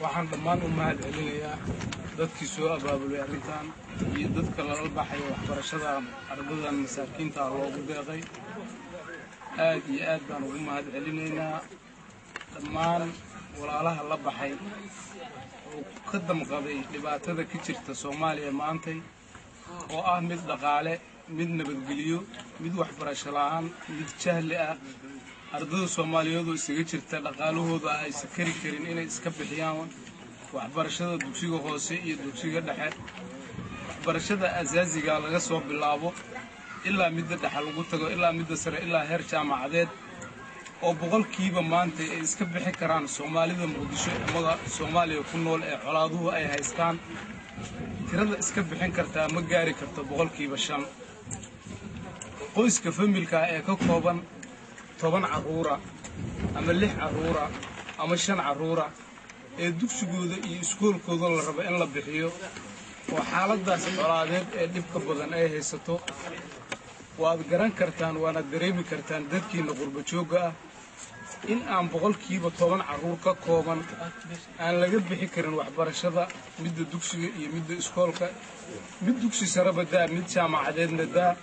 Waxaan dhammaan u mahad celinayaa dadkii soo abaabulay arrintan iyo dadka lala baxayo waxbarashada ardadan masaakiinta loogu deeqay. Aad iyo aad baan ugu mahad celinaynaa dhammaan walaalaha la baxay oo ka damqaday dhibaatada ka jirta Soomaaliya maantay, oo ah mid dhaqaale, mid nabadgeliyo, mid waxbarasho la'aan, mid jahli ah. Ardada Soomaaliyeed oo isaga jirta dhaqaalahooda aysan kari karin inay iska bixiyaan waxbarashada dugsiga hoose iyo dugsiga dhexe, waxbarashada asaasiga laga soo bilaabo ilaa midda dhexe lagu tago, ilaa midda sare, ilaa heer jaamacadeed, oo boqolkiiba maanta ay iska bixi karaan Soomaalida Muqdisho amada Soomaaliya ku nool ee colaaduhu ay haystaan, tirada iska bixin kartaa ma gaari karto 5%. Qoyska familka ee ka kooban 10 carruura ama 6 carruura ama 5 carruura ee dugsigooda iyo iskoolkooda la rabo in la bixiyo, oo xaaladdaas colaadeed ee dhibka badan ay haysato, waad garan kartaan waana dareemi kartaan dadkiinna qurba joogga ah in aan 10% carruur ka kooban aan laga bixi karin waxbarashada, midda dugsiga iyo midda iskoolka, mid dugsi sareba daa, mid jaamacadeedna daa.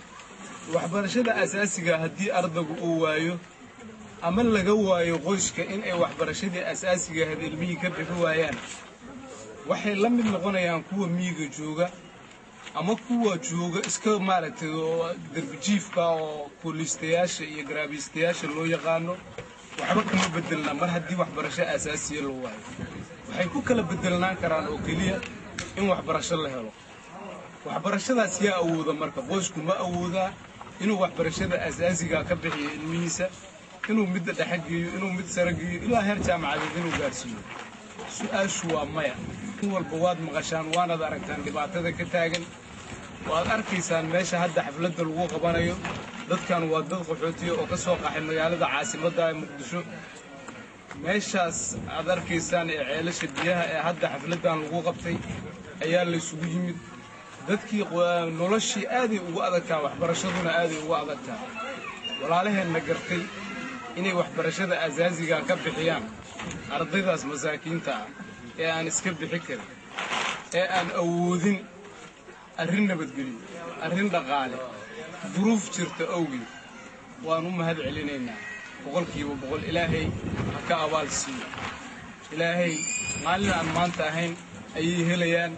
Waxbarashada asaasiga haddii ardaygu uu waayo ama laga waayo qoyska in ay waxbarashadii asaasiga ahayd ilmihii ka bixi waayaan, waxay la mid noqonayaan kuwa miyiga jooga ama kuwa jooga iska maaragtay oo derbijiifka oo kooliistayaasha iyo garaabiistayaasha loo yaqaano. Waxba kama bedelna mar haddii waxbarasho asaasiya la waayo. Waxay ku kala bedelnaan karaan oo keliya in waxbarasho la helo. Waxbarashadaas yaa awooda? Marka qoysku ma awoodaa inuu waxbarashada asaasigaa ka bixiyo ilmihiisa, inuu midda dhexe geeyo, inuu mid sare geeyo, ilaa heer jaamacadeed inuu gaarsiiyo? Su-aashu waa maya. In walba waad maqashaan waanaad aragtaan dhibaatada ka taagan. Waad arkaysaan meesha hadda xafladda lagu qabanayo. Dadkan waa dad qaxootiya oo ka soo qaxay magaalada caasimadda ee Muqdisho. Meeshaas aad arkaysaan ee Ceelasha Biyaha ee hadda xafladdan lagu qabtay ayaa laysugu yimid. Dadkii noloshii aaday ugu adagtaa, waxbarashaduna aaday ugu adagtaa. Walaalaheenna gartay inay waxbarashada asaasiga ka bixiyaan ardaydaas masaakiinta ah ee aan iska bixi karin, ee aan awoodin, arrin nabadgelyo, arrin dhaqaale, duruuf jirta awgeed, waan u mahad celinaynaa 100%. Ilaahay ha ka abaal siiyo. Ilaahay maalin aan maanta ahayn ayay helayaan.